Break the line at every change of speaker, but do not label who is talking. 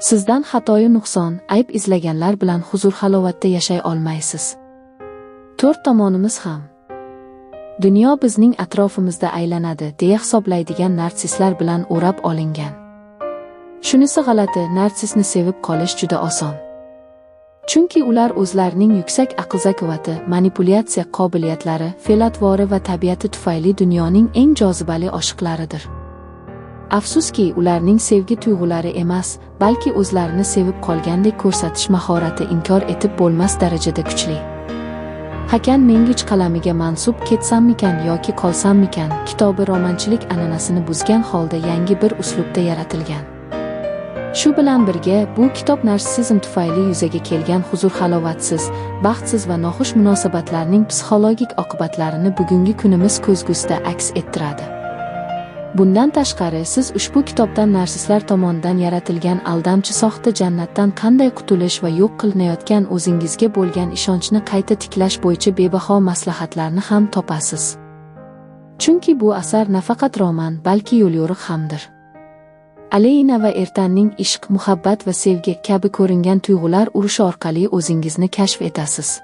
Sizdan xatoyu nuqson, ayb izlaganlar bilan huzur-halovatda yashay olmaysiz. To'rt tomonimiz ham dunyo bizning atrofimizda aylanadi deya hisoblaydigan narsistlar bilan o'rab olingan. Shunisi g'alati, narsistni sevib qolish juda oson. Chunki ular o'zlarining yuksak aql-zakovati, manipulyatsiya qobiliyatlari, fe'l-atvori va tabiati tufayli dunyoning eng jozibali oshiqlaridir. Afsuski, ularning sevgi tuyg'ulari emas, balki o'zlarini sevib qolgandek ko'rsatish mahorati inkor etib bo'lmas darajada kuchli. Hakan Mengich qalamiga mansub Ketsammikan yoki qolsammikan kitobi romanchilik an'anasini buzgan holda yangi bir uslubda yaratilgan. Shu bilan birga, bu kitob narsizm tufayli yuzaga kelgan huzur-halovatsiz, baxtsiz va noxush munosabatlarning psixologik oqibatlarini bugungi kunimiz ko'zgusida aks ettiradi. Bundan tashqari, siz ushbu kitobdan narsistlar tomonidan yaratilgan aldamchi soxta jannatdan qanday qutulish va yo'q qilinayotgan o'zingizga bo'lgan ishonchni qayta tiklash bo'yicha bebaho maslahatlarni ham topasiz. Chunki bu asar nafaqat roman, balki yo'l-yo'riq hamdir. Aleyna va Ertanning ishq, muhabbat va sevgi kabi ko'ringan tuyg'ular urushi orqali o'zingizni kashf etasiz.